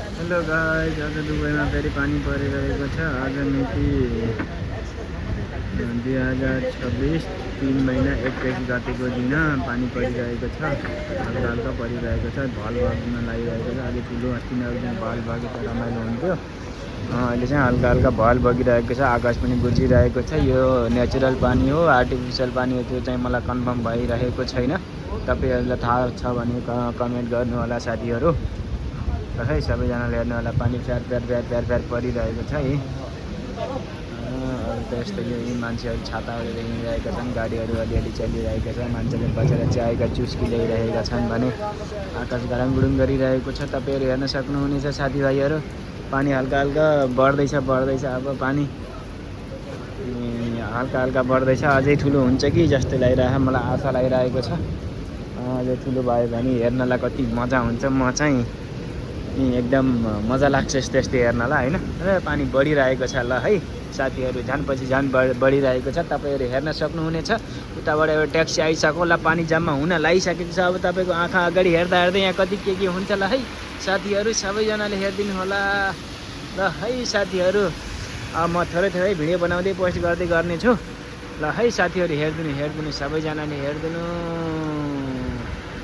Hello guys, आज दुबईमा फेरि पानी परिरहेको छ। आज मिति 2026 3 महिना 21 गतेको दिन पानी परिरहेको छ। हल्का हल्का परिरहेको छ, भल बग्न लागिरहेको छ। अघि ठुलो अस्ति नै दिन भल बगे त रमाइलो हुन्थ्यो। अहिले चाहिँ हल्का हल्का भल बगिरहेको छ, आकाश पनि बुझिरहेको छ। यो नेचुरल पानी हो, आर्टिफिसियल पानी हो त्यो चाहिँ मलाई कन्फर्म भइरहेको छैन। तपाईहरुलाई थाहा छ भने कमेन्ट गर्नु होला साथीहरु। र है सबैजनाले हेर्नु होला, पानी फ्यार फ्यार फ्यार फ्यार फ्यार परिरहेको छ है। अरू त यस्तै यही मान्छेहरू छाता ओढेर हिँडिरहेका छन्, गाडीहरू अलिअलि चलिरहेका छन्, मान्छेले बसेर चियाका चुस्की ल्याइरहेका छन् भने आकाश गराङगुडुङ गरिरहेको छ। तपाईहरु हेर्न सक्नुहुनेछ साथीभाइहरु, पानी हल्का हल्का बढ्दैछ अब पानी हल्का हल्का बढ्दैछ। अझै ठुलो हुन्छ कि जस्तो लागिरहेको, मलाई आशा लागिरहेको छ। अझै ठुलो भयो भने हेर्नलाई कति मजा हुन्छ। म चाहिँ एकदम मजा लाग्छ यस्तो यस्तो हेर्नलाई हैन। र पानी बढिरहेको छ ल है साथीहरु, झन् पछि झन् बढिरहेको छ। तपाईहरु हेर्न सक्नुहुनेछ, उताबाट एउटा ट्याक्सी आइसक्यो ल, पानी जम्मा हुन लागिसकेको छ। अब तपाईको आँखा अगाडि हेर्दा हेर्दै यहाँ कति के हुन्छ ल है साथीहरु, सबैजनाले हेरिदिनु होला ल है साथीहरु। अब म थोरै थोरै भिडियो बनाउँदै पोस्ट गर्दै गर्नेछु ल है साथीहरु। हेरिदिनु सबैजनाले हेरिदिनु।